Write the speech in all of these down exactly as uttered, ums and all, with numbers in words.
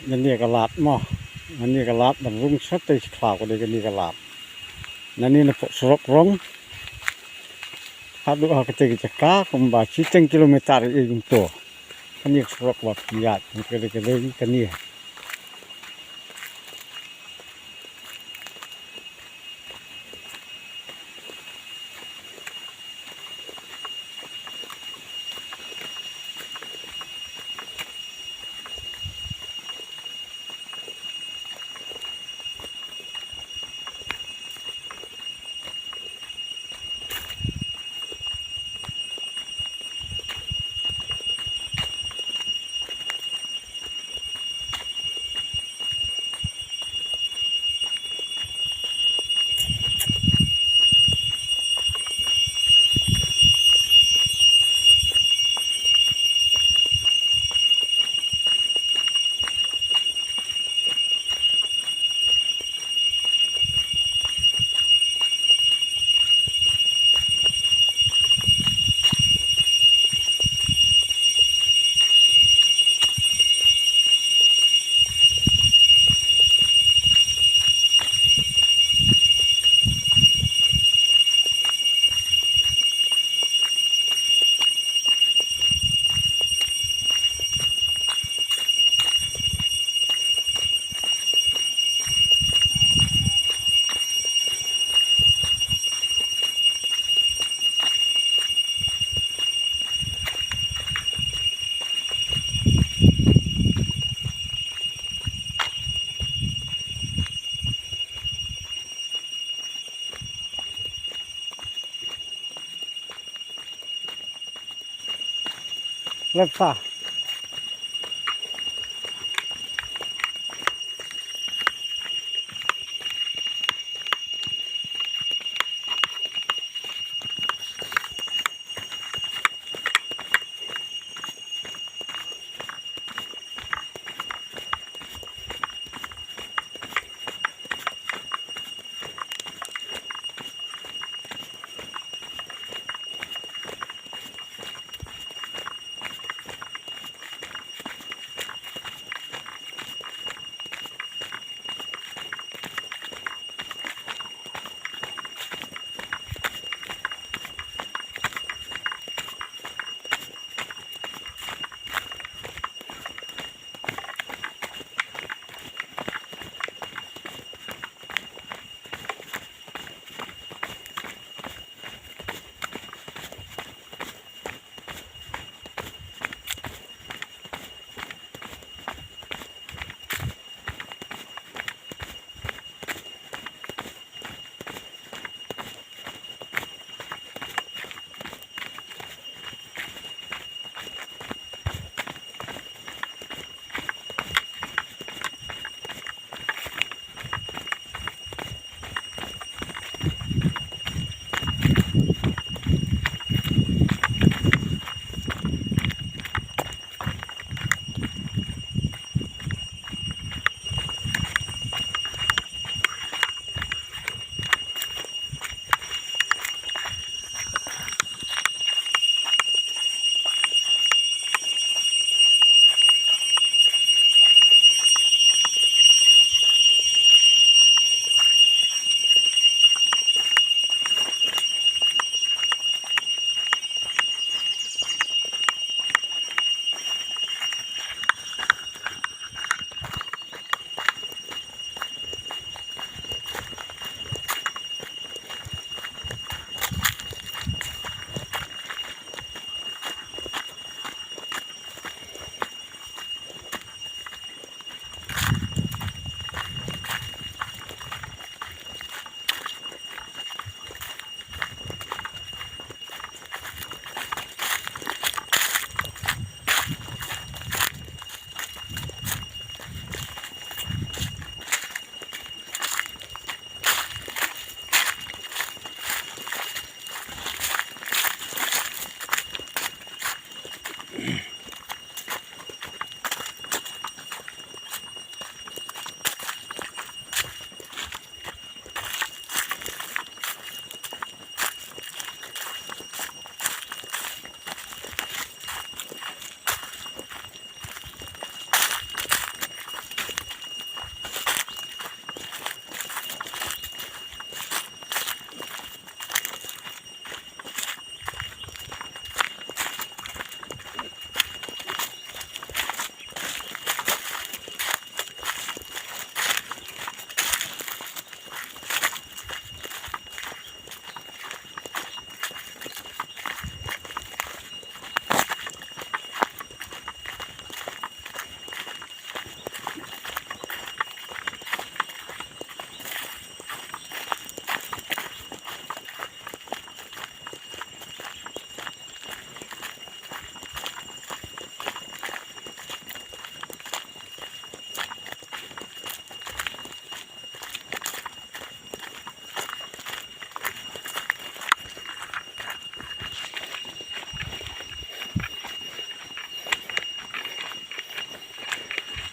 Nane ka lad mo. Nane ka lad ban rung shatei sha khlaw ka dei kane ka lad. Nane na pok surok rong. Haduh ha katei ka jaka kumba shiteng kilometer ïa kumto. Kane ka surok ba phi ïaid ka dei ka dei kane. Left side.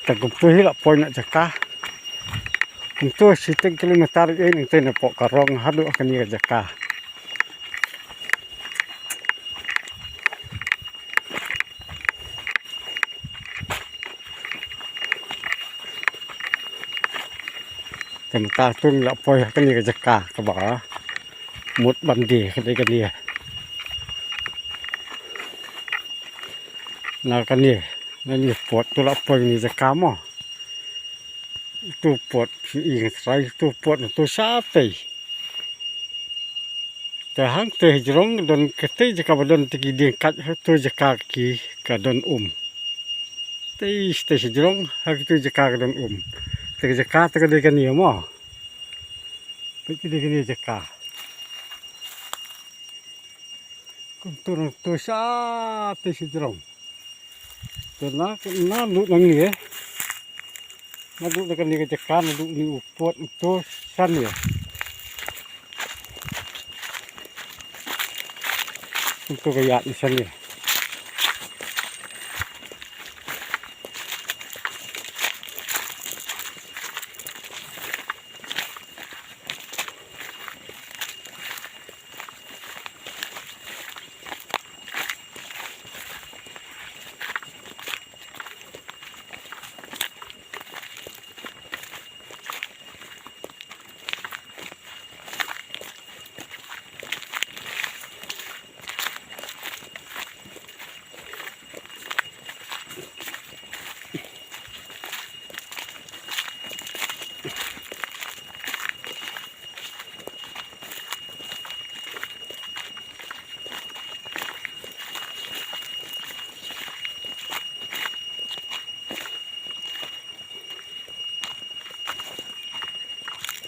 Te kumtu hi la poi na jaka. Kumtu shi teng kilometer ei nangtei na pok ka rong haduh kane ka jaka. Te mynta tu ngi la poi ha kane ka jaka kaba mut ban die ka dei kane. Na kane, na kane pot tu la poi kane jaka mo. Tu pot i ngi trai tu pot tu shatei. Te hangtei jrong don katei jaka ba don te ki dieng kat ha tu jaka ki ka don um. Tei tei jrong ha ki tu jaka ka don um. Te ka jaka te ka dei kane mo. Peit ki dei kane jaka. Kumtu nangtu shatei shi jrong. Te na, na lut nangne. Na lut na kane ka jaka, na lut ni u pot uto shane. Kumtu ka ïaid ni shane.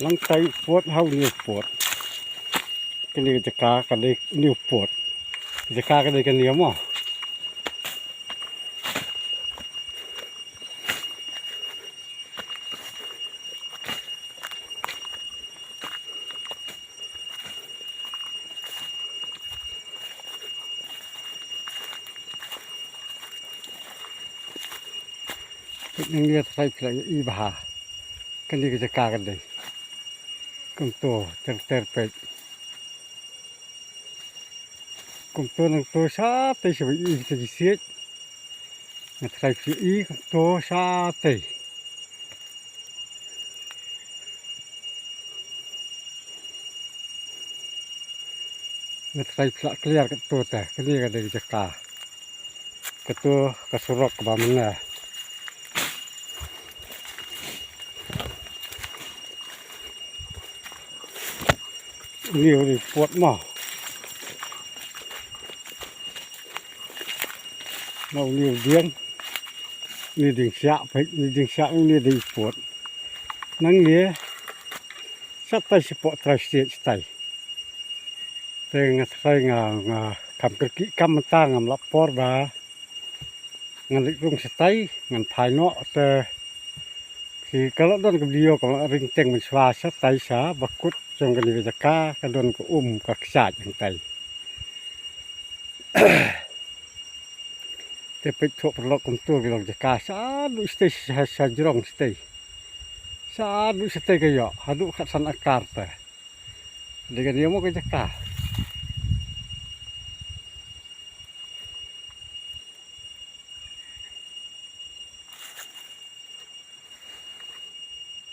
Nangtai u pot ha u ni u pot. Kane ka jaka ka dei u ni u pot. Jaka ka dei kane mo. Nang ïa trai phi la ïa i bha. Kane ka jaka ka dei. Kumto ter ter peit. Kumto nangto shatei sha ba i te ki siej. Nga trai phi i kumto shatei. Nga trai phi la clear kato te kane ka dei ka jaka. Kato ka surok kaba mynne. Uni u dei pot mo. Na uni u dieng. Uni dieng siah peit, uni dieng siah uni dei pot. Nangne shatai shi pok trai stage shatai. Te nga trai nga, nga kam kyrkieh kam mynta ngam lap por ba ngan leit rung shatai ngan phai noh te ki ka la don ka video ka la ring teng mynshuwa shatai sha ba kut jong kane ka jaka ka don ka um ka kshaid hangtai. Te peit thoh paralok kumto ki long jaka shaduh shatei sha, sha jrong shatei. Shaduh shatei ka ïoh haduh khatsan akar te. Dei kane mo ka jaka.